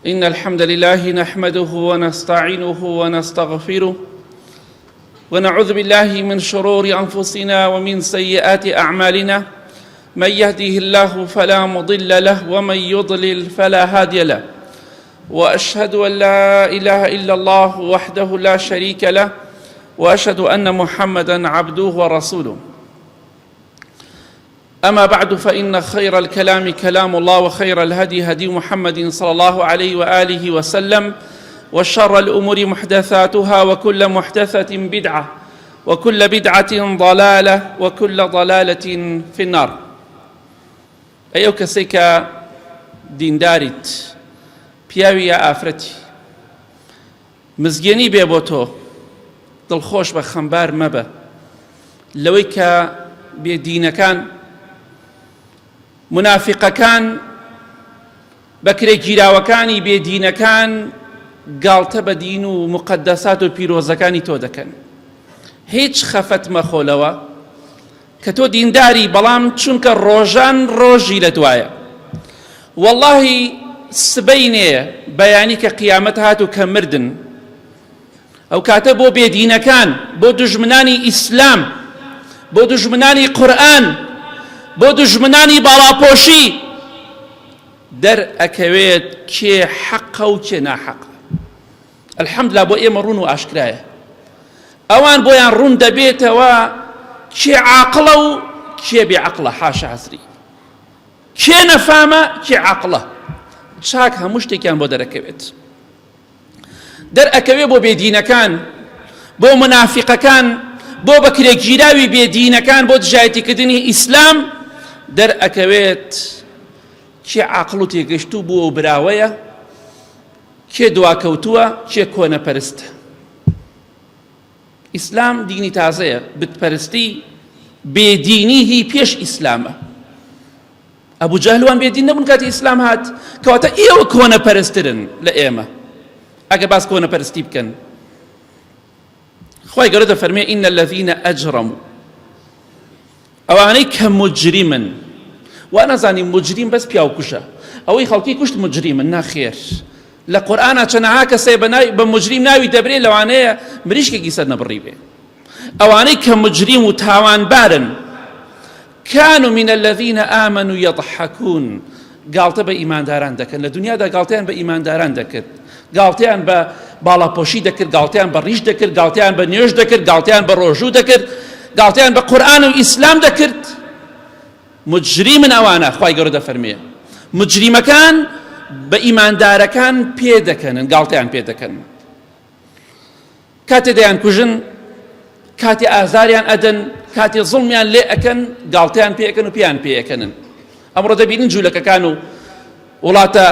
إن الحمد لله نحمده ونستعينه ونستغفره ونعوذ بالله من شرور أنفسنا ومن سيئات أعمالنا من يهده الله فلا مضل له ومن يضلل فلا هادي له واشهد ان لا اله الا الله وحده لا شريك له واشهد ان محمدا عبده ورسوله اما بعد فان خير الكلام كلام الله وخير الهدي هدي محمد صلى الله عليه واله وسلم وشر الامور محدثاتها وكل محدثه بدعه وكل بدعه ضلاله وكل ضلاله في النار ئەی ئەو کەسەی کە دینداریت پیاوی یا ئافرەتی مزگێنی بێ بۆ تۆ دڵخۆش بە خەمبار مەبە لەوەی کە بێدینەکان منافقەکان بەکرێگیراوەکانی بێدینەکان گاڵتە بە دین و مقدەسات و پیرۆزەکانی تۆ دەکەن هیچ خەفەت مەخۆ لەوە کە تۆ دینداری بەڵام چونکە ڕۆژان ڕۆژی لە دوایە وەڵاهی سبەینێ بەیانی کە قیامەت هات و کە مردن ئەو کاتە بۆ بێدینەکان بۆ دوژمنانی ئیسلام بۆ دوژمنانی قورئان بۆ دوژمنانی باڵاپۆشی دەر ئەکەوێت کێ حەقە و کێ ناحەقە الحمدللە بۆ ئێمە ڕوون و ئاشکرایە ئەوان بۆیان ڕوون دەبێتەوە کێ عاقڵە و کێ بێ عەقڵە حاشا عەزری کێ نەفامە کێ عەقڵە چاک هەموو شتێکیان بۆ دەرەکەوێت دەرئەکەوێ بۆ بێدینەکان بۆ منافقەکان بۆ بەکرێگیراوی بێدینەکان بۆ دژایەتیکردنی ئیسلام دەرئەکەوێت کێ عاقڵ و تێگەشتوو بووە و براوەیە کێ دواکەوتووە کێ کۆنەپەرستە ئیسلام دینی تازەیە بتپەرستی بێدینی هی پێش ئیسلامە ئەبوو جەهل وان بێدین نەبوون کاتی ئیسلام هات کەواتە ئێوە کۆنەپەرسترن لە ئێمە ئەگە باس کۆنەپەرستی بکەن خوای گەورە دەفەرمێ إن الذين أجرموا ئەوانەی کە موجریمن وا نەزانی موجریم بەس پیاو کوژە ئەوەی خەڵکی کوشت موجریمن ناخێر لە قورئانا چەنەها کەسێ بە موجریم ناوی دەبرێ لەوانەیە مریشکێکی سەر نەبڕی بێ ئەوانەی کە مجریم و تاوانبارن كانوا من الذين آمنوا يضحكون گاڵتە بە ئیمانداران دەکەن لە دنیادا گاڵتەیان بە ئیمانداران دەکرد گاڵتەیان بە باڵاپۆشی دەکرد گاڵتەیان بە ڕیش دەکرد گاڵتەیان بە نوێژ دەکرد گاڵتەیان بە ڕۆژوو دەکرد گاڵتەیان بە قورئان و ئیسلام دەکرد مجریمن ئەوانە خوای گەورە دەفەرمێ مجریمەکان بە ئیماندارەکان پێ دەکەنن گاڵتەیان پێ دەکەن کاتێ دەیانکوژن کاتێ ئازاریان ئەدەن کاتێ زوڵمیان لێ ئەکەن گاڵتەیان پێ ئەکەن و پێیان پێ ئەکەنن ئەمڕۆ دەبینن جوولەکەکان و وڵاتە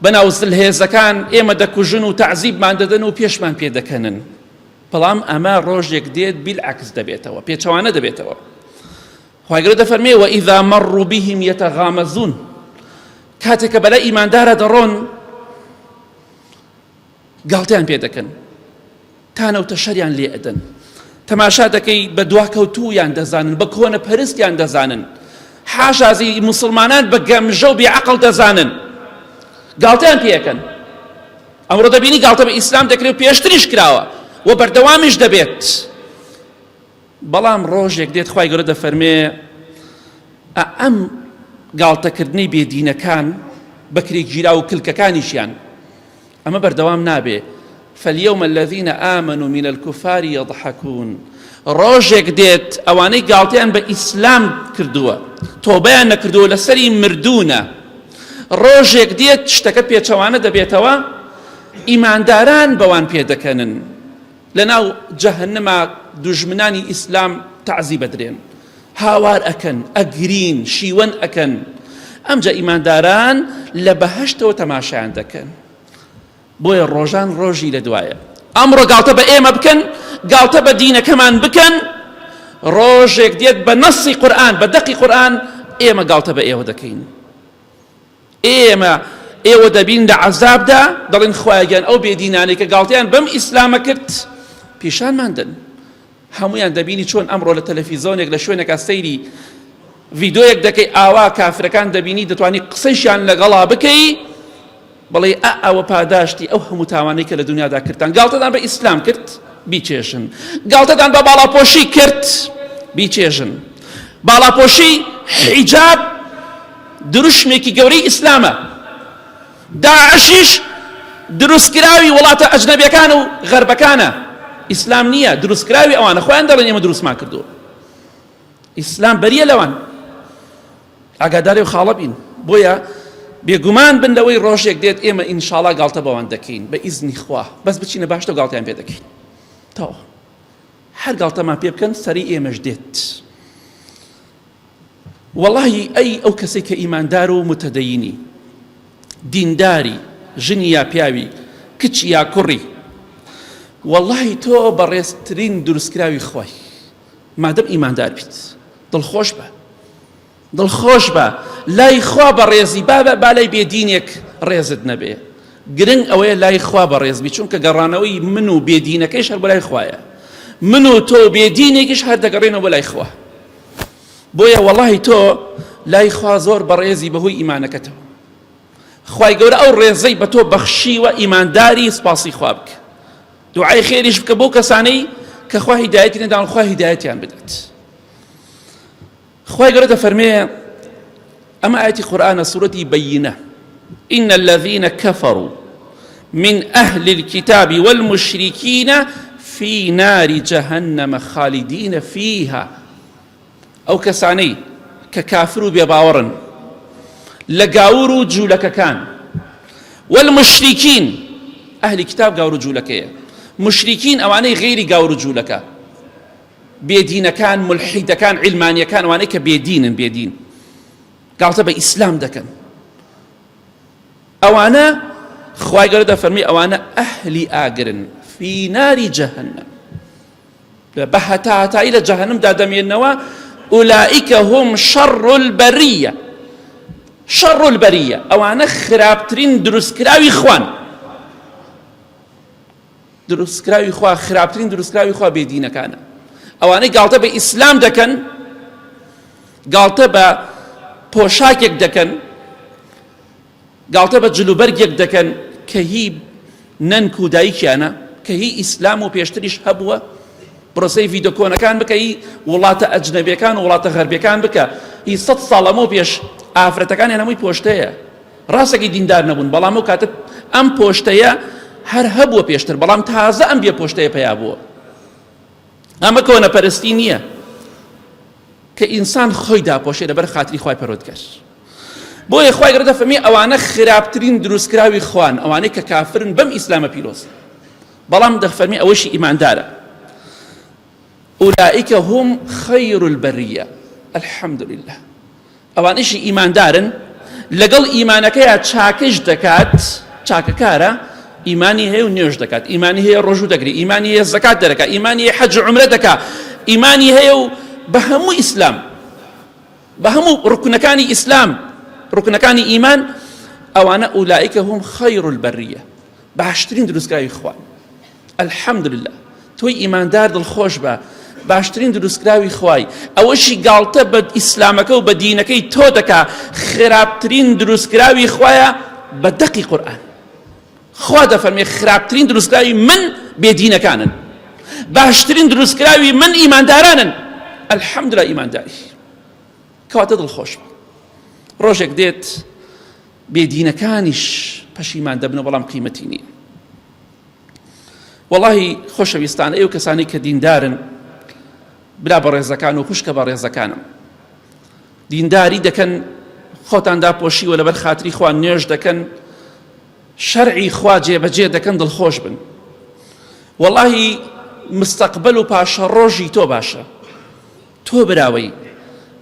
بەناو زلهێزەکان ئێمە دەکوژن و تەعزیبمان دەدەن و پێشمان پێ دەکەنن بەڵام ئەمە ڕۆژێک دێت بیلعەکس دەبێتەوە پێچەوانە دەبێتەوە خوای گەورە دەفەرمێ وإذا مروا بهم يتغامزون کاتێک کە بەلای ئیماندارە دەڕۆن گاڵتەیان پێ دەکەن تانە و تەشەریان لێ ئەدەن تەماشا دەکەی بە دواکەوتوویان دەزانن بە کۆنە پەرستیان دەزانن حاشازی مسلمانان بە گەمژە و بێعەقڵ دەزانن گاڵتەیان پێ ئەکەن ئەمڕۆ دەبینی گاڵتە بە ئیسلام دەکرێت و پێشتریش کراوە و بەردەوامیش دەبێت بەڵام ڕۆژێک دێت خوای گەورە دەفەرمێ ئەم گاڵتەکردنەی بێدینەکان بەکرێگیراو و کلکەکانیشیان ئەمە بەردەوام نابێ فاليوم الذين آمنوا من الكفار يضحكون ڕۆژێک دێت ئەوانەی گاڵتەیان بە ئیسلام کردووە تۆبەیان نەکردووە لەسەری مردوونە ڕۆژێک دێت شتەکە پێچەوانە دەبێتەوە ئیمانداران بەوان پێدەکەنن لەناو جەهەنەما دوژمنانی ئیسلام تەعزیب ئەدرێن هاوار ئەکەن ئەگرین شیوەن ئەکەن ئەمجا ئیمانداران لە بەهەشتەوە تەماشایان دەکەن بۆیە ڕۆژان ڕۆژی لە دوایە ئەمڕۆ گاڵتە بە ئێمە بکەن گاڵتە بە دینەکەمان بکەن ڕۆژێک دێت بە نەسی قورئان بە دەقی قورئان ئێمە گاڵتە بە ئێوە دەکەین ئێمە ئێوە دەبین لە عەزابدا دەڵێن خوایە گیان ئەو بێدینانەی کە گاڵتەیان بەم ئیسلامە کرد پیشانمان دەن هەمویان دەبینی چۆن ئەمڕۆ لە تەلەفیزۆنێک لە شوێنێکا سەیری ڤیدۆیەک دەکەی ئاوا کافرەکان دەبینی دەتوانی قسەیشیان لەگەڵا بکەی. بەڵێ ئا ئەوە پاداشتی ئەو هەموو تاوانەی کە لە دنیادا کردتان گاڵتەتان بە ئیسلام کرد بیچێژن گاڵتەتان بە باڵاپۆشی کرد بیچێژن باڵاپۆشی حیجاب دروشمێکی گەورەی ئیسلامە داعشیش دروستکراوی وڵاتە ئەجنەبیەکان و غەربەکانە ئیسلام نییە دروستکراوی ئەوانە خۆیان دەڵێن ئێمە دروستمان کردووە ئیسلام بەریە لەوان ئاگاداری و خاڵە بین بۆیە بێگومان بن لەوەی ڕۆژێک دێت ئێمە ئینشاڵا گاڵتە بەوان دەکەین بە ئیزنی خوا بەس بچینە باشتە گاڵتیان پێ دەکەین تەواو هەر گاڵتەمان پێ بکەن سەری ئێمەش دێت وەڵاهی ئەی ئەو کەسەی کە ئیماندار و متدەینی دینداری ژنی یا پیاوی کچ یا کوڕی وەڵاهی تۆ بەڕێزترین دروستکراوی خوای مادەم ئیماندار بیت دڵخۆش بە دڵخۆش بە لای خوا بەڕێزی با با لای بێدینێک ڕێزت نەبێ گرنگ ئەوەیە لای خوا بەڕێز بی چونکە گەڕانەوەی من و بێدینەکەیش هەر بۆ لای خوایە من و تۆ بێدینێکیش هەر دەگەڕێنەوە بۆ لای خوا بۆیە وەڵاهی تۆ لای خوا زۆر بەڕێزی بەهۆی ئیمانەکەتەوە خوای گەورە ئەو ڕێزەی بە تۆ بەخشیوە ئیمانداری سپاسی خوا بکە دوعای خێریش بکە بۆ کەسانەی کە خوا هیدایەتی نەداون خوا هیدایەتیان بدات خوای گەورە دەفەرمێ ئەمە ئاەتی قورئانە سورەتی بەینە إن الذين كفروا من أهل الكتاب والمشركين في نار جهنم خالدين فيها ئەو کەسانەی کە کافر و بێباوەڕن لە گاور و جوولەکەکان والمشرکین ئەهلی کتاب گاور و جوولەکەیە مشرکین ئەوانەی غەیری گاور و جوولەکە بێدینەکان ملحیدەکان عیلمانیەکان ئەوانەی کە بێدینن بێدین گاڵتە بە ئیسلام دەکەن ئەوانە خوای گەورە دەفەرمی ئەوانە ئەهلی ئاگرن فی ناری جەهەنەم بە هەتا هەتایی لە جەهەنمدا دەمێنەوە ئولائیکە هم شەڕ البەریە شەڕ البەریە ئەوانە خراپترین دروستکراوی خوان دروستکراوی خوا خراپترین دروستکراوی خوا بێدینەکانە ئەوانەی گاڵتە بە ئیسلام دەکەن گاڵتە بە پۆشاکێک دەکەن گاڵتە بە جلوبەرگێک دەکەن کە هی نەنک و دایکیانە کە هی ئیسلام و پێشتریش هەبووە پرۆسەی ڤیدۆ کۆنەکان بکە هی وڵاتە ئەجنەبیەکان و وڵاتە غەربیەکان بکە هی سە ساڵ ئەمە پێش ئافرەتەکانیان هەمووی پۆشتەیە ڕاستەکی دیندار نەبوون بەڵام ئەو کاتە ئەم پۆشتەیە هەر هەبووە پێشتر بەڵام تازە ئەم بێ پۆشتەیە پەیا بووە ئەمە کۆنەپەرستی نییە کە ئینسان خۆی داپۆشێ لەبەر خاتری خوای پەروەردگار بۆیە خوای گەورە دەفەرمێ ئەوانە خراپترین دروستکراوی خوان ئەوانەی کە کافرن بەم ئیسلامە پیرۆز بەڵام دەفەرمێ ئەوەشی ئیماندارە أولئك هم خير البرية الحمد لله ئەوانەشی ئیماندارن لەگەڵ ئیمانەکەیا چاکەش دەکات چاکەکارە ئیمانی هەیە و نوێژ دەکات ئیمانی هەیە ڕۆژوو دەگری ئیمانی هەیە زەکات دەرەکات ئیمانی هەیە حەج و عومرە دەکات ئیمانی هەیە و بە هەموو ئیسلام بە هەموو ڕکنەکانی ئیسلام ڕکنەکانی ئیمان ئەوانە أولئك هم خير البرية باشترین دروستکراوی خوان الحمدللە تۆی ئیماندار دڵخۆش بە باشترین دروستکراوی خوای ئەوەشی گاڵتە بە ئیسلامەکە و بە دینەکەی تۆ دەکا خراپترین دروستکراوی خوایە بە دەقی قورئان خوا دەفەرمێ خراپترین دروستکراوی من بێدینەکانن باشترین دروستکراوی من ئیماندارانن الحمدلله ئیمانداری کەواتە دڵخۆش بە ڕۆژێک دێت بێدینەکانیش پەشیمان دەبنەوە بەڵام قیمەتی نییە وەڵاهی خۆشەویستان ئەو کەسانی کە دیندارن برا بەڕێزەکان و خوشکە بەڕێزەکانم دینداری دەکەن خۆتان داپۆشیوە لەبەر خاتری خوا نوێژ دەکەن شەرعی خوا جێبەجێ دەکەن دڵخۆش بن وەڵاهی مستەقبل و پاشە ڕۆژی تۆ باشە تۆ براوەی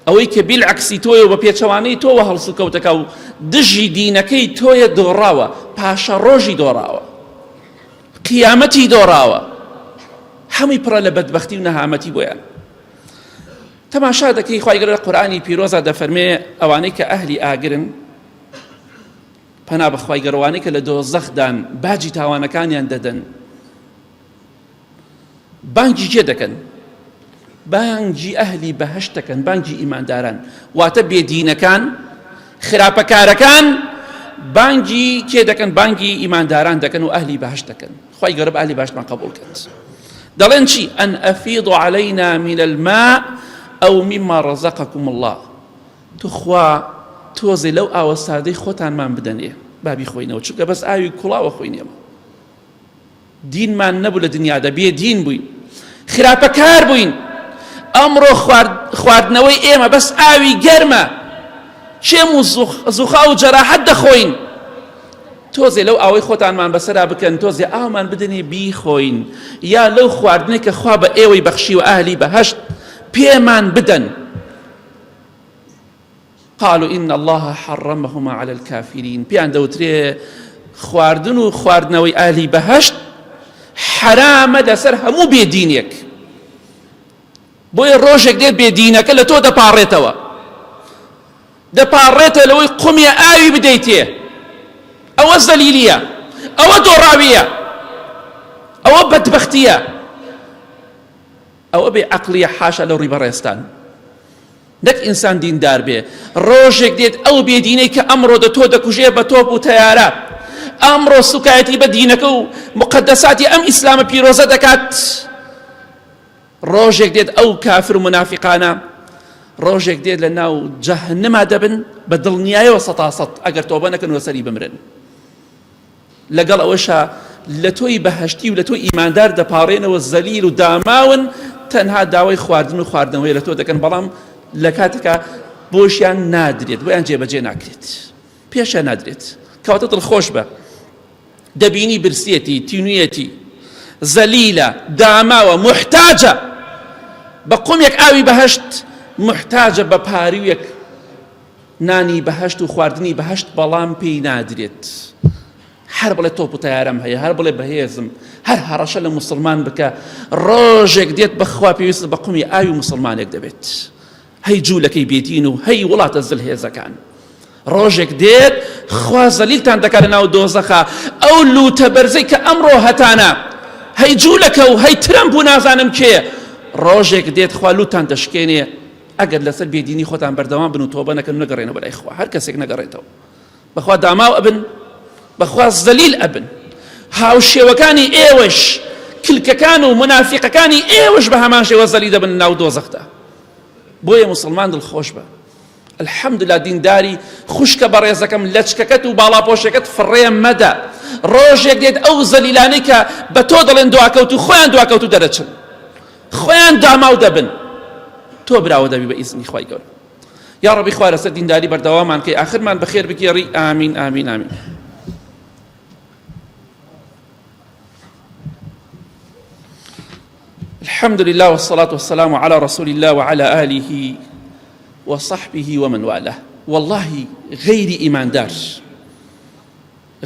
ئەوەی کە بیلعەکسی تۆیە و بە پێچەوانەی تۆوە هەڵسوکەوتەکە و دژی دینەکەی تۆیە دۆڕاوە پاشەڕۆژی دۆڕاوە قیامەتی دۆڕاوە هەمووی پڕە لە بەدبەختی و نەهامەتی بۆیان تەماشا دەکەی خوای گەورە لە قورئانی پیرۆزا دەفەرمێ ئەوانەی کە ئەهلی ئاگرن پەنا بەخوای گەڕوانەی کە لە دۆزەخدان باجی تاوانەکانیان دەدەن بانگی کێ دەکەن؟ بانگی ئەهلی بەهەشت دەکەن، بانگی ئیمانداران، واتە بێدینەکان، خراپەکارەکان. بانگی کێ دەکەن؟ بانگی ئیمانداران دەکەن و ئەهلی بەهەشت دەکەن. خوای گەورە بە ئەهلی بەهەشتمان قبوڵ کەت. دەڵێن چی؟ ئەن ئەفیض عەلەینا من الماء ئەو مما ڕەزەقەکم الله. توخوا تۆزێ لەو ئاوە ساردەی خۆتانمان بدەنێ با بیخۆینەوە چونکە بەس ئاوی کوڵاوە خۆین ئێمە دینمان نەبوو لە دنیادا بێ دین بووین خراپەکار بووین ئەمڕۆ خواردنەوەی ئێمە بەس ئاوی گەرمە چێم و زوخا و جەراحەت دەخۆین تۆزێ لەو ئاوەی خۆتانمان بەسەرا بکەن تۆزێ ئاومان بدەنێ بیخۆین یا لەو خواردنێک کە خوا بە ئێوەی بەخشی و ئاهلی بەهەشت پێمان بدەن قالوا ان اللە حرمهما علی الکافرین پێیان دەوترێ خواردن و خواردنەوەی ئالی بەهەشت حەرامە لەسەر هەموو بێدینێک بۆیە ڕۆژێک دێت بێدینەکە لە تۆ دەپاڕێتەوە دەپاڕێتە لەوەی قومیە ئاوی بدەیتێ ئەوە زەلیلیە ئەوە دۆڕاویە ئەوە بەدبەختیە ئەوە بێ عەقڵیە حاشا لە ڕووی بەڕێزتان نەک ئینسان دیندار بێ ڕۆژێک دێت ئەو بێدینەی کە ئەمڕۆ دە تۆ دەکوژێ بە تۆپ و تەیارە ئەمڕۆ سوکایەتی بە دینەکە و مقدساتی ئەم ئیسلامە پیرۆزە دەکات ڕۆژێک دێت ئەو کافر و منافقانە ڕۆژێک دێت لە ناو جەهنما دەبن بە دڵنیایەوە سەتا سەد ئەگەر تۆبە نەکەن وەسەری بمرن لەگەڵ ئەوەشا لە تۆی بەهەشتی و لە تۆی ئیماندار دەپاڕێنەوە زەلیل و داماون تەنها داوای خواردن و خواردنەوەی لە تۆ دەکەن بەڵام لە کاتێکا بۆشیان نادرێت بۆیان جێبەجێ ناکرێت پێشیان نادرێت کەواتە دڵخۆش بە دەبینی برسیەتی تینویەتی زەلیلە داماوە محتاجە بە قومێک ئاوی بەهشت محتاجە بە پاریوێک نانی بەهەشت و خواردنی بەهەشت بەڵام پێی نادرێت. هەر بڵێ تۆپ و تەیارەم هەیە، هەر بڵێ بەهێزم، هەر هەڕەشە لە موسڵمان بکە، ڕۆژێک دێت بەخوا پێویستت بە قومی ئاوی موسڵمانێک دەبێت. هەی جوولەکەی بێدین و هەی وڵاتە زلهێزەکان. ڕۆژێک دێت خوا زەلیلتان دەکات لە ناو دۆزەخا ئەو لوتە بەرزەی کە ئەمڕۆ هەتانە هەی جوولەکە و هەی ترەمپ و نازانم کێ ڕۆژێک دێت خوا لوتان دەشکێنێ ئەگەر لەسەر بێدینی خۆتان بەردەوام بن و تۆبە نەکەن و نەگەڕێنەوە بەلای خوا هەر کەسێک نەگەڕێتەوە بەخوا داماو ئەبن بەخوا زەلیل ئەبن هاوشێوەکانی ئێوەش کلکەکان و منافقەکانی ئێوەش بە هەمان شێوە زەلی دەبن ناو دۆزەخدا بۆیە مسلمان دڵخۆش بە الحمدلله دینداری خوشکە بەڕێزەکەم لەچکەکەت و باڵاپۆشەکەت فڕێ مەدە ڕۆژێک دێت ئەو زەلیلانەی کە بە تۆ دەڵێن دواکەوت و خۆیان دواکەوت و دەرەچن خۆیان داماو دەبن تۆ براوە دەبی بە ئیزنی خوای گەورە یا ڕەبی خوا لەسەر دینداری بەردەوامان کەی ئاخرمان بەخێر بگێڕی ئامین ئامین ئامین الحمد لله والصلاة والسلام على رسول الله وعلى آله وصحبه ومن والاه والله غير إيمان دار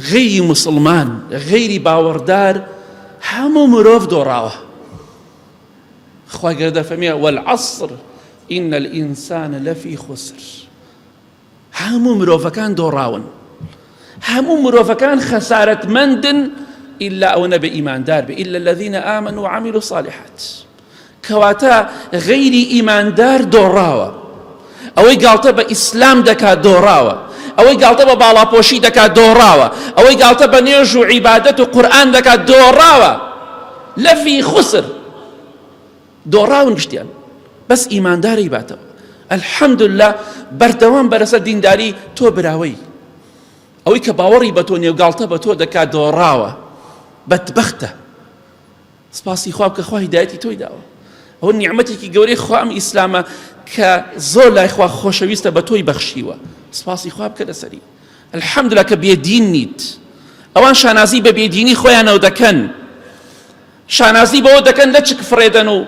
غەیری موسڵمان، غەیری باوەڕدار هەموو مرۆڤ دۆڕاوە. خوای گەورە دەفەرمێ والعصر إن الإنسان لفی خسر. هەموو مرۆڤەکان دۆڕاون. هەموو مرۆڤەکان خەسارەتمەندن ئیلا ئەوە نەبێ ئیماندار بێ إلا الذين آمنوا وعملوا الصالحات. کەواتە غەیری ئیماندار دۆڕاوە، ئەوەی گاڵتە بە ئیسلام دەکات دۆڕاوە، ئەوەی گاڵتە بە باڵاپۆشی دەکات دۆڕاوە، ئەوەی گاڵتە بە نوێژ و عیبادەت و قورئان دەکات دۆڕاوە، لەفی خسر دۆڕاون گشتیان، بەس ئیماندار ئەیباتەوە. الحمدللە بەردەوام بە لەسەر دینداری تۆ براوەی. ئەوەی کە باوەڕی بە تۆ نیە و گاڵتە بە تۆ دەکات دۆڕاوە، بەدبەختە. سپاسی خوا بکە خوا هیدایەتی تۆی داوە ئەوە نیعمەتێکی گەورەی خوا ئەم ئیسلامە کە زۆر لای خوا خۆشەویستە بە تۆی بەخشیوە سپاسی خوا بکە لەسەری الحمدلله کە بێدین نیت ئەوان شانازی بە بێدینی خۆیانەوە دەکەن شانازی بەوە دەکەن لەچک فڕێدەن و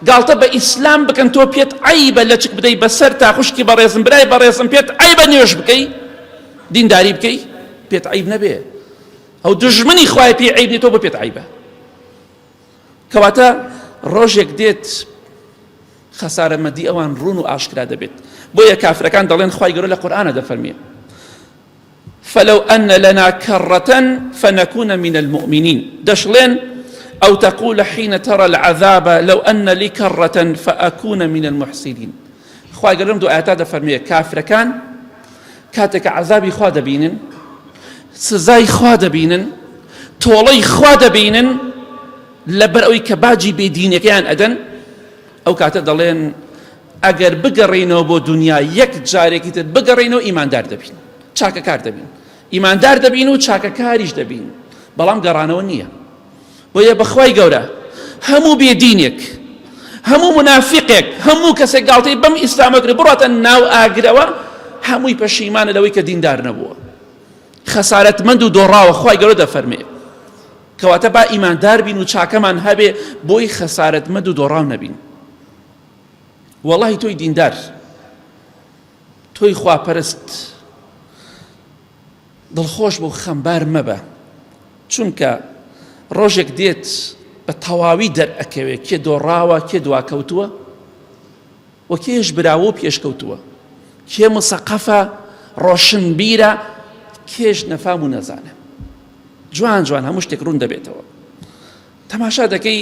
گاڵتە بە ئیسلام بکەن تۆ پێت عیبە لەچک بدەی بەسەر تا خوشکی بەڕێزم برای بەڕێزم پێت عیبە نوێژ بکەی دینداری بکەی پێت عیب نەبێ ئەو دوژمنی خوایە پێی عەیب نیە تۆ بۆ پێت عەیبە کەواتە ڕۆژێک دێت خەسارەمەندی ئەوان ڕوون و ئاشکرا دەبێت بۆیە کافرەکان دەڵێن خوای گەورە لە قورئانە دەفەرمێ فلو أن لنا كرة فنكون من المؤمنين دەشڵێن أو تقول حين ترى العذاب لو أن لي كرة فأكون من المحسنين خوای گەورە لەم دوو ئایەتە دەفەرمێ کافرەکان کاتێک کە عەزابی خوا دەبینن. سزای خوا دەبینن، تۆڵەی خوا دەبینن لەبەر ئەوەی کە باجی بێدینەکەیان ئەدەن، ئەو کاتە دەڵێن ئەگەر بگەڕێینەوە بۆ دنیا یەک جارێکی تر بگەڕێینەوە ئیماندار دەبین، چاکەکار دەبین، ئیماندار دەبین و چاکەکاریش دەبین، بەڵام گەڕانەوە نییە. بۆیە بەخوای گەورە هەموو بێدینێک هەموو منافقێک هەموو کەسێک گاڵتەی بەم ئیسلامە کرد بڕاتە ناو ئاگرەوە هەمووی پەشیمانە لەوەی کە دیندار نەبووە خەسارەتمەند و دۆڕاوە خوای گەورە دەفەرمێ کەواتە با ئیماندار بین و چاکەمان هەبێ بۆی خەسارەتمەند و دۆڕاو نەبین وەڵی تۆی دیندار تۆی خواپەرست دڵخۆش بە و خەمبار مەبە، چونکە ڕۆژێک دێت بە تەواوی دەرئەکەوێ کێ دۆڕاوە، کێ دواکەوتووە و کێش براوە و پێشکەوتووە، کێ مسەقەفە، ڕۆشنبیرە، کێش نەفام و نەزانە. جوان جوان هەموو شتێک ڕوون دەبێتەوە. تەماشا دەکەی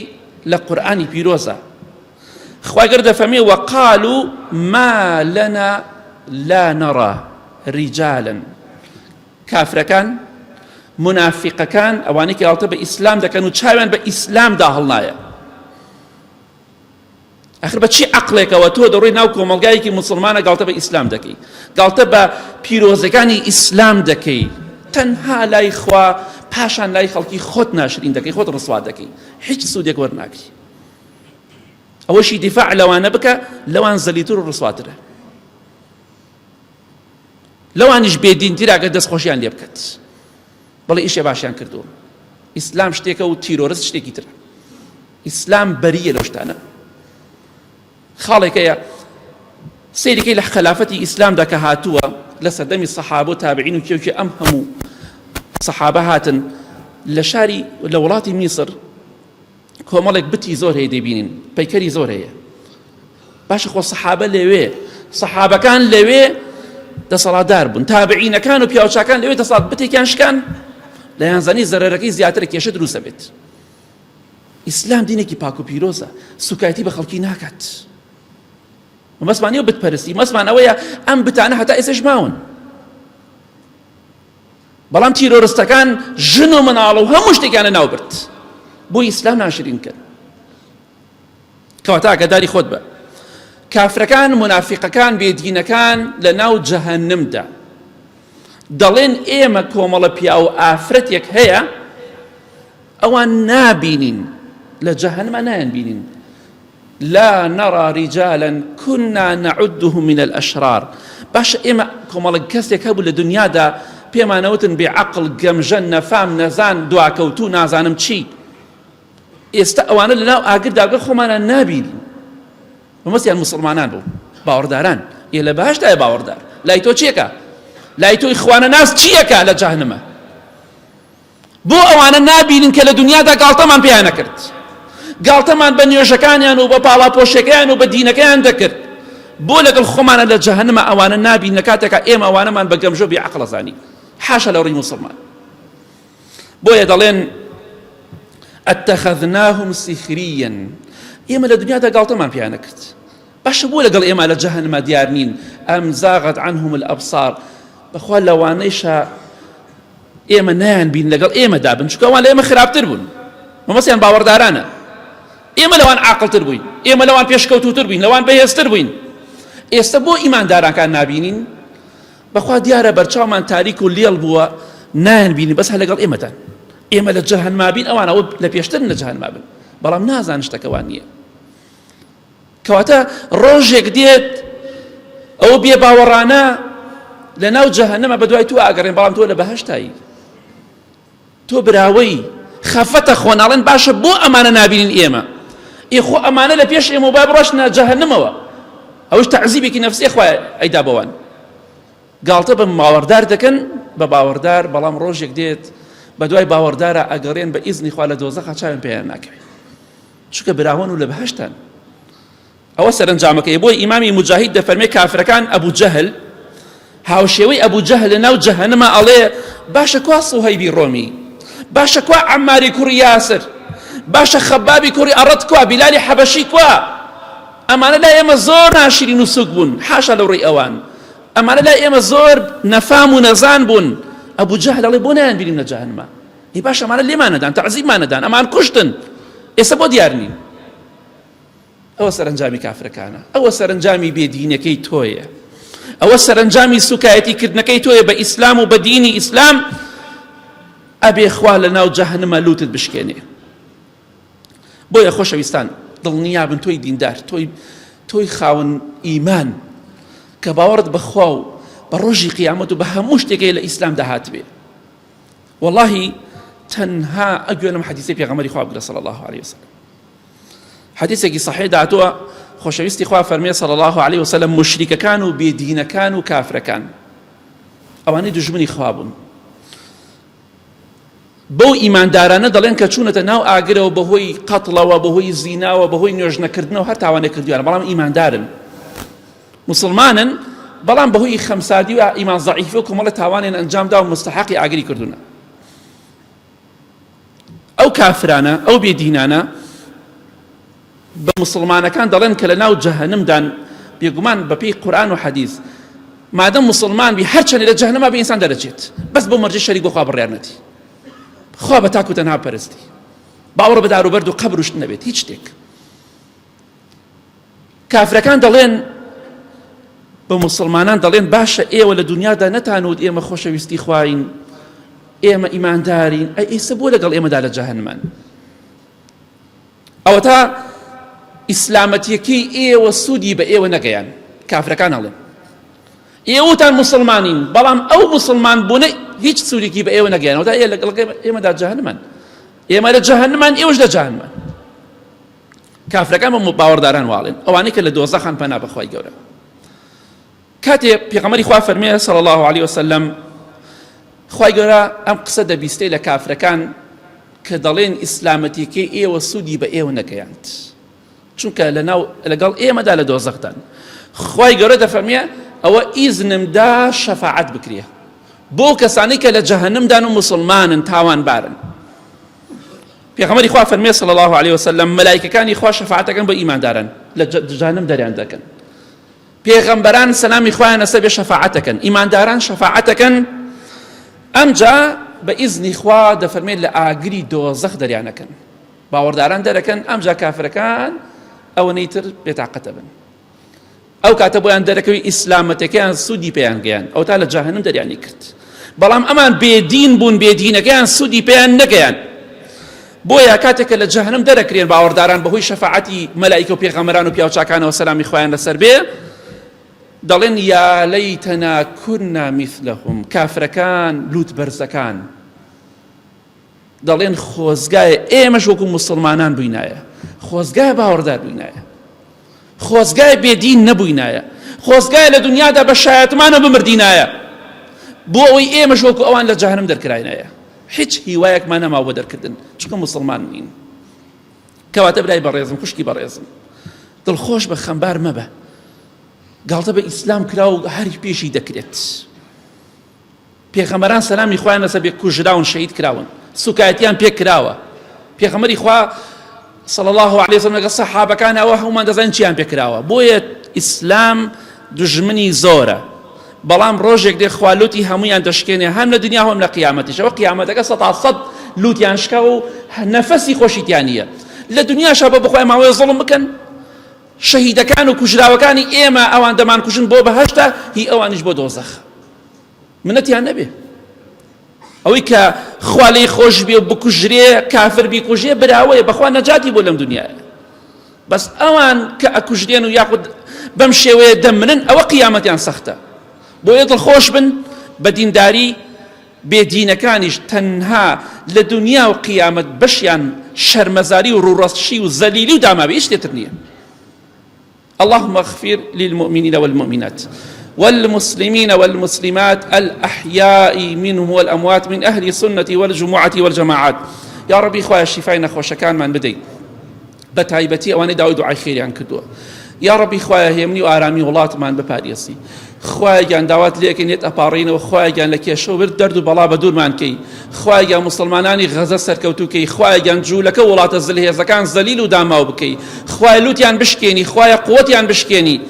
لە قورئانی پیرۆزە خوای گەورە دەفەرمێ وقالوا ما لنا لا نرى رجالا کافرەکان منافقەکان ئەوانەی کە گاڵتە بە ئیسلام دەکەن و چاویان بە ئیسلامدا هەڵنایە ئەخر بە چی عەقڵێکەوە تۆ دەڕۆی ناو کۆمەڵگایەکی موسڵمانە گاڵتە بە ئیسلام دەکەی گاڵتە بە پیرۆزەکانی ئیسلام دەکەی تەنها لای خوا پاشان لای خەڵکی خۆت ناشرین دەکەی خۆت ڕسوا دەکەی هیچ سوودێک وەرناگری ئەوەشی دیفاع لەوانە بکە لەوان زەلیتر و ڕسواترە لەوانیش بێدینترا گەر دەستخۆشیان لێ بکات بەڵێ ئیشێ باشیان کردووە ئیسلام شتێکە و تیرۆرست شتێکی ترە ئیسلام بەریە لەو شتانە خاڵێک هەیە سەیرەکەی لە خەلافەتی ئیسلامدا کە هاتووە لە سەردەمی سەحابە و تابعین و کێوکێ ئەم هەموو سەحابە هاتن لە شاری لە وڵاتی میسر کۆمەڵێک بتی زۆر هەیە دەبینین پەیکەری زۆر هەیە باشە خۆ سەحابە لەوێ سەحابەکان لەوێ دەسەڵاتدار بوون تابعینەکان و پیاوچاکان لەوێ دەسەڵات بتێکیان شکان لەیانزانی زەرەرەکەی زیاترە کێشە دروستە بێت ئیسلام دینێکی پاک و پیرۆزە سوکایەتی بە خەڵکی ناکات مەبەستمان نیە بتپەرستی مەبەستمان ئەوەیە ئەم بتانە هەتا ئێستاش ماون بەڵام تیرۆرستەکان ژن و مناڵ و هەموو شتێکیان لە ناو برد بۆ ئیسلام ناشرین کرد کەواتە ئاگاداری خۆت بە کافرەکان منافقەکان بێدینەکان لە ناو جەهەنمدا دەڵێن ئێمە کۆمەڵە پیاو ئافرەتێک هەیە ئەوان نابینین لە جەهەنما نایان بینین لا نرى رجالا كنا نعدهم من الأشرار باشە ئێمە کۆمەڵک کەسێک هەبوو لە دنیادا پێمانەوتن بێ عەقڵ گەمژە نەفام نەزان دواکەوتوو نازانم چی ئێستا ئەوانە لەناو ئاگردا گەر خۆمانە نابینین مەبەستیان موسڵمانان بوو باوەڕداران ئێ لە بەهەشتایە باوەڕدار لای تۆ چیەکە لای تۆی خوانەناس چیەکە لە جەهەنەمە بۆ ئەوانە نابینن کە لە دنیادا گاڵتەمان پێیان نەکرد گاڵتەمان بە نوێژەکانیان و بە پاڵاپۆشەکەیان و بە دینەکەیان دەکرد بۆ لەگەڵ خۆمانە لە جەهەنەمە ئەوانە نابین لە کاتێکا ئێمە ئەوانەمان بە گەمژە بێ عەقڵە زانی حاشا لە ڕووی موسڵمان بۆیە دەڵێن اتخذناهم سخريا ئێمە لە دنیادا گاڵتەمان پێیان نەکرد باشە بۆ لەگەڵ ئێمە لە جەهەنما دیار نین ئەم زاغت عنهم الابصار بەخوا لەوانەیشە ئێمە نایان بین لەگەڵ ئێمەدا بن چونکە ئەوان لە ئێمە خراپتر بوون مەمەسیان باوەڕدارانە ئێمە لەوان عاقڵتر بووین ئێمە لەوان پێشکەوتوتر بووین لەوان بەهێزتر بووین ئێستا بۆ ئیماندارانکان نابینین بەخوا دیارە بەرچاومان تاریک و لێڵ بووە نایان بینی بەس هەر لەگەڵ ئێمەدان ئێمە لە جەهەنما بین ئەوان ئەوە لە پێشترن لە جەهەنما بن بەڵام نازان شتەکە وان نییە کەواتە ڕۆژێک دێت ئەو بێ باوەڕانە لە ناو جەهەنەمە بە دوای تۆ ئاگەڕێن بەڵام تۆ لە بەهەشتایی تۆ براوەی خەفەتە خۆناڵێن باشە بۆ ئەمانە نابینین ئێمە ئێ خۆ ئەمانە لە پێش ئێمە با بڕۆشنە جەهەنمەوە ئەوش تەعزیبێکی نەفسی خوایە ئەیدا بەوان گاڵتە بە باوەڕدار دەکەن بە باوەڕدار بەڵام ڕۆژێک دێت بە دوای باوەڕدارە ئەگەڕێن بە ئیزنی خوا لە دۆزەخا چاویان پێیان ناکەوێت چونکە براوەن و لە بەهەشتان ئەوە سەرەنجامەکەی بۆی ئیمامی موجاهید دەفەرمێ کافرەکان ئەبوو جەهل هاوشێوەی ئەبوو جەهل لە ناو جەهەنەمە ئەڵێ باشە کوا سوهەیبی ڕۆمی باشە کوا عەماری کوڕی یاسر باشە خەبابی کوڕی ئەڕەت کوا بیلالی حەبەشی کوا ئەمانە لای ئێمە زۆر ناشرین و سوک بوون حاشا لەو ڕێی ئەوان ئەمانە لای ئێمە زۆر نەفام و نەزان بوون. ئەبوو جەهل ئەڵێ بۆ نایان بینیم لە جەهەنما؟ ئەی باش ئەمانە لێمان نەدان، تەعزیبمان نەدان، ئەمان کوشتن، ئێستا بۆ دیار نین؟ ئەوە سەرەنجامی کافرەکانە، ئەوە سەرەنجامی بێدینەکەی تۆیە، ئەوە سەرەنجامی سوکایەتی کردنەکەی تۆیە بە ئیسلام و بە دینی ئیسلام. ئەبێ خوا لە ناو جەهەنما لوتت بشکێنێ. بۆیە خۆشەویستان دڵنیابن تۆی دیندار، تۆی تۆی خاوەن ئیمان کە باوەڕت بە خوا و بە ڕۆژی قیامەت و بە هەموو شتێکەیە لە ئیسلامدا هاتبێ، وەڵاهی تەنها ئەگوێ لەم حەدیسەی پێغەمبەری خوا بگرە صلی الله علیه وسلم. حەدیسێکی صحیح داتووە خۆشەویستی خوا فەرمێ صلی الله علیه وسلم مشریکەکان و بێدینەکان و کافرەکان ئەوانەی دوژمنی خوا بوون بەو ئیماندارانە دەڵێن کە چوونەتە ناو ئاگرەوە بەهۆی قەتڵەوە، بەهۆی زیناوە، بەهۆی نوێژنەکردنەوە هەر تاوانێک کردویانە بەڵام ئیماندارن، موسڵمانن، بەڵام بەهۆی خەمساردی و ئیمان زەعیفی و کۆمەڵە تاوانیان ئەنجامدا و مستحقی ئاگری کردوونە. ئەو کافرانە، ئەو بێدینانە بە موسڵمانەکان دەڵێن کە لە ناو جەهەنمدان، بێگومان بەپێی قورئان و حەدیث مادەم موسڵمان بی هەرچەندی لە جەهەنەما بی ئینسان دەرەچێت، بەس بۆ مەرجی شەریک بۆ خوا بڕیار نەدی، خوا بە تاک و تەنها پەرستی، باوەڕ بە دار و بەرد و قەبر و شت نەبێت، هیچ شتێک. کافرەکان دەڵێن بە موسڵمانان دەڵێن باشە ئێوە لە دنیادا نەتانوت ئێمە خۆشەویستی خواین، ئێمە ئیماندارین، ئەی ئێستا بۆ لەگەڵ ئێمەدا لە جەهەنمان؟ ئەوەتا ئیسلامەتیەکەی ئێوە سوودی بە ئێوە نەگەیان. کافرەکان ئەڵێن ئێوەتان موسڵمانین، بەڵام ئەو موسڵمان بوونە هیچ سوودێکی بە ئێوە نەگەیان. ئەوەتا ئێ لەگەڵ ئێمەدا جەهەنمان، ئێمە لە جەهەنمان، ئێوەش لە جەهەنمان. کافرەکان بە باوەڕداران واڵێن، ئەوانەی کە لە دۆزەخان پەنا بەخوای گەورە. کاتێ پێغەمبەری خوا فەرمێ صلی الله علیه وسلم، خوای گەورە ئەم قسە دەبیستێ لە کافرەکان کە دەڵێن ئیسلامەتیەکەی ئێوە سوودی بە ئێوە نەگەیاند، چونکە لەناو لەگەڵ ئێمەدا لە دۆزەخدان. خوای گەورە دەفەرمێ ئەوە ئیزنم دا شەفاعەت بکرێ بۆ کەسانی کە لە جەهەنمدان و موسڵمانن تاوانبارن. پێغەمبەری خوا فەرمێ صلی الله علیه وسلم مەلایکەکانی خوا شەفاعەتەکەن بۆ ئیمانداران لە جەهەنم دەریان دەکەن. پێغەمبەران سەلامی خوایان لەسەر بێ شەفاعەتەکەن، ئیمانداران شەفاعەتەکەن، ئەمجا بە ئیزنی خوا دەفەرمێت لە ئاگری دۆزەخ دەریانەکەن، باوەڕداران دەرەکەن، ئەمجا کافرەکان ئەوەنەی تر بێتاقەتە بن. ئەو کاتە بۆیان دەرەکەوی ئیسلامەتەکەیان سوودی پێیان گەیان، ئەو تا لە جەهەنم دەریانی کرد. بەڵام ئەمان بێدین بوون، بێدینەکەیان سوودی پێیان نەگەیان. بۆیە کاتێک کە لە جەهەنم دەرەکرێن باوەڕداران بەهۆی شەفاعەتی مەلائیکە و پێغەمبەران و پیاوچاکانەوە سەلامی خوایان لەسەر بێ دەڵێن یا لەیتەنا کنا مثلهم، کافرەکان لوت بەرزەکان دەڵێن خۆزگایە ئێمەش وەکو موسڵمانان بووینایە، خۆزگایە باوەڕدار بووینایە، خۆزگایە بێدین نەبووینایە، خۆزگایە لە دنیادا بە شایەتمانە بمردینایە بۆ ئەوەی ئێمەش وەکو ئەوان لە جەهەنم دەرکراینایە. هیچ هیوایەکمان نەماوە بۆ دەرکردن چونکە موسڵمان نین. کەواتە برای بەڕێزم، خوشکی بەڕێزم، دڵخۆش بە، خەمبار مەبە. گاڵتە بە ئیسلام کرا و هەر پێشی دەکرێت. پێغەمبەران سەلامی خوایان لەسەر بێ کوژراون، شەهید کراون، سوکایەتیان پێ کراوە. پێغەمبەری خوا صلی الله علیه وسلم لەگەڵ سەحابەکان ئەوە هەموومان دەزانین چیان پێ کراوە. بۆیە ئیسلام دوژمنی زۆرە، بەڵام ڕۆژێک دێ خوا لوتی هەمویان دەشکێنێ، هەم لە دنیا هەم لە قیامەتیشەوە. قیامەتەکە سەتا سەد لوتیان شکاوە و نەفەسی خۆشی تیا نییە. لە دنیاشا بۆ بخوای ماوەیە زوڵم بکەن، شەهیدەکان و کوژراوەکانی ئێمە ئەوان دەمانکوژن بۆ بەهەشتە، هی ئەوانیش بۆ دۆزەخ. منەتیان نەبێ. ئەوەی کە خوا لێی خۆش بێ و بکوژرێ، کافر بیکوژێ براوەیە، بەخوا نەجاتی بۆ لەم دنیایە. بەس ئەوان کە ئەکوژرێن و یاخود بەم شێوەیە دەمرن، ئەوە قیامەتیان سەختە. بۆیە دڵخۆش بن بە دینداری، بێدینەکانیش تەنها لە دنیا و قیامەت بەشیان شەرمەزاری و ڕووڕەشی و زەلیلی و داماوی، هیچ تر نییە. اللهم اغفر للمؤمنين والمؤمنات والمسلمين والمسلمات الأحياء منهم والأموات من أهل السنة والجمعة والجماعات. یا ربی خوایە شیفای نەخۆشەکانمان بدەیت، بە تایبەتی ئەوانەی داوای دوعای خێریان کردووە. یا ربی خوایە هێمنی و ئارامی وڵاتمان بپارێزی. خوایە گیان داوات لێکەین لێت ئەپاڕێینەوە، خوایە گیان لە کێشە و برد دەرد و بەڵا بە دوورمان کەی. خوایە گیان موسڵمانانی غەزە سەرکەوتوو کەی. خوایە گیان جوولەکە و وڵاتە زلهێزەکان زەلیل و داماو بکەی. خوایە لوتیان بشکێنی، خوایە قوەتیان بشکێنی.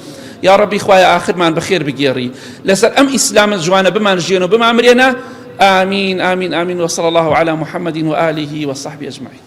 یا ڕەبی خوایە ئاخرمان بەخێر بگێڕی، لەسەر ئەم ئیسلامە جوانە بمانژیێن و بمانمرێنە. آمین آمین آمین وصلی الله علی محمد وآله وصحبه اجمعین.